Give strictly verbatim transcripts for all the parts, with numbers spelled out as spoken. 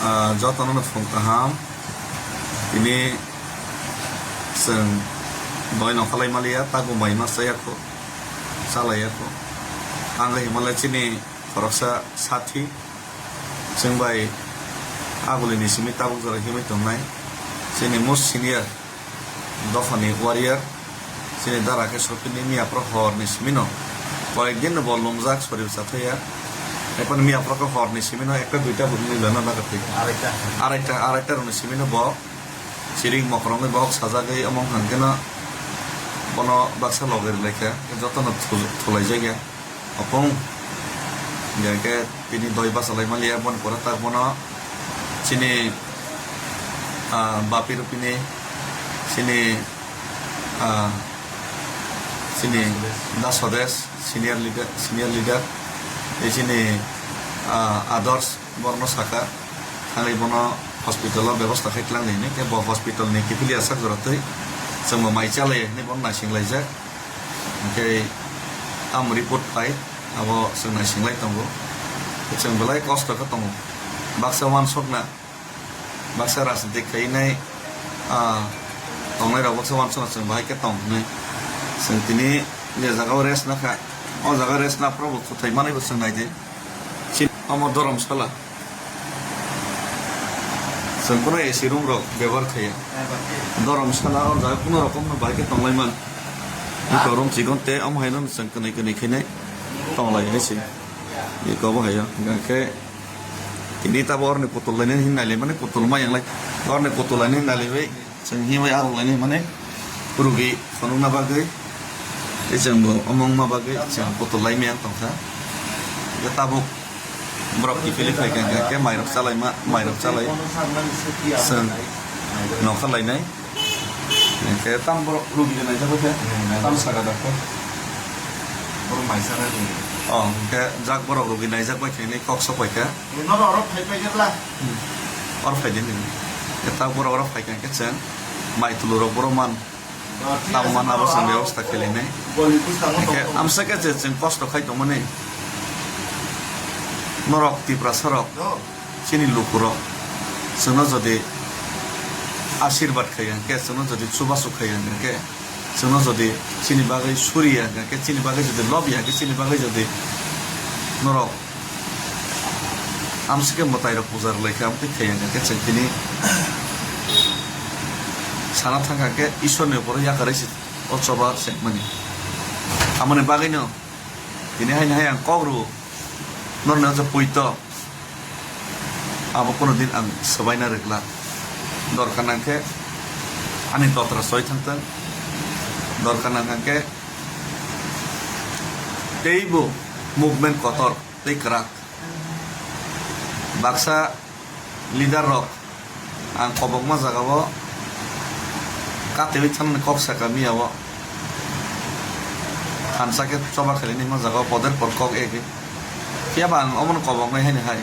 Ah, jotono no phung kaham. Tini chwng doi nokhalai maliya, tago mai ma chaya kho, chalaiya kho. Ang le Himalaya chini khoroksa sathi. Chwng bai agulini simi tabuk jora himwi tongnai. Chini most senior dophani warrior, chini dara khe sopini miyaphoro horni simino, koyekdin no bo lumjak, sori bwsa thaya. Ephano miyaphoro khe horni simino ekta duita bo nui lana nagati. Araita. Araita, araita rokni simino bo chiring mokrongwi bohok sajagwi omo hwnkhe no bono baksa logi rwlaikha, jotono thu-, thulaijak ya. Opung, hingke tini doi bachalai maliya, boni pore tak bono chini, ah, bapi rupini, chini, ah, chini Da Swadesh, senior leader, senior leader, tei chini, ah, Adarsh, borno saka, thangwi bono hospital o bebosta khai tlang di hinwi, khe bo hospital ni kiphilwi asak jora twi chwngbo mai chalai hinwi bono naising laijak. Hingke tamo report phai, abo chwng naisinglai tongo. Chwng belai kosto khe tongo. Baksa uansukna, baksa rajniti khainai, ah, tongnai rok baksa uansukna chwng bahai khe tong hinwi. Chwng tini je jaga o rest nakha, o jaga rest naphuru bo kwthai manwi bo chwng naidi. Chini omo Dhoromsala. Chwng kono A C room rok bebohar khaiya. Dhoromsala o jaga kono rokom no bai khe tonglai man. Iko room chikon te omo haino chwng kwnwi kwnwi khainai tonglai hai se. Iko bo haio. Hingkhe tini tabo orni putul lainani hin nailai mani putul ma yanglai. Orni putul lainani nailaibai. Chwng himwi arwk lainai mane rugi phunukna bagwi, tei chwngbo omo wngma bagwi chwng kutulai miyang tongkha. Hingkhe tabuk borok kiphilwi phaikha, hingkhe mairok chalaima, mairok chalai chwng nokha lainai. Hingkhe tam borok rugi naijak bai kha, tam saka daktor. O, hingkhe jak borok rugi naijak bai kha hinwi kok sok bai kha. Nono oro phai phai khe bla. Hmm. Oro phai di nini. Khe ta borok oro phai kha khe chwng mai tulu rok borok man. Tamo man abo chwng bebosta khe lainai. Hingkhe amsa khe je chwng kosto khai tongmani. Norok Tiprasa rok, chini lukurok chwngno jodi asirbat khai hingkhe, chwngno jodi chubachu khai hingkhe, chwngno jodi chini bagwi suriya hingkhe, chini bagwi jodi lobya hingkhe, chini bagwi jodi norok amsike mwtairok puja rwlaikha, amtwi thaiya hingkhe chwng tini sana thangkha khe Ishwarni uporo yakarwi se o choba chengmani. Amoni bagwino tini haino hai ang kok rwo, norni o je poito. Abo kono din ang swbaina rwgwlak. Dorkar nangkhe ani totra soi thangthwng. Dorkar nangkha khe teibo movement kotor tei kwrak. Baksa leader rok ang kobokma jagao katewi thanani kok saka miyao. Thansa khe choba khailini hima jagao poder por kok ege. Phiyaba ang omono koboknai haini hai.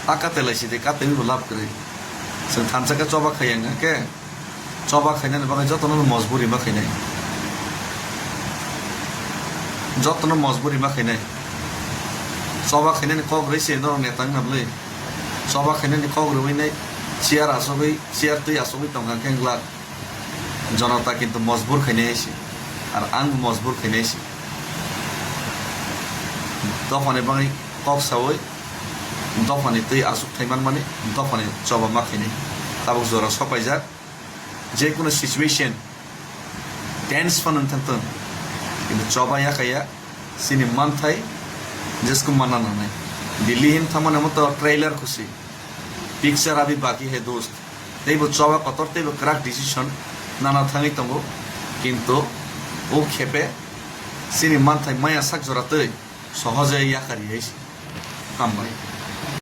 Ta kate lai sidi, katewi bo lab kwrwi. Chwng thansa khe choba khai wngkha khe, choba khainani bagwi jotono mojburi ma khainai. Jotono mojburi ma khainai. Choba khainani kok rwi se norok neta wngna bwlwi. Choba khainani kok rwui nai chair asugwi, chair twi asugwi tongkha khe glak. Jonota kintu mojbur khainai se. Ar ang mojbur khainai se. Dophani bagwi kok saui, dophani twi asuk thai manmani, dophani choba ma khainai. Tabuk jora sopaijak, je kono situation tense phano wng thangthwng, kintu choba ya kaya, chini manthai jesko manna nangnai. Delhi hin thangmani omo to trailer khusi, picture abhi baki hai dost. Teibo choba kotor, teibo kwrak decision nana thangwi tongo, kintu o khepe chini manthai maya sak jora twi sohoje yakari hai se. Hambai.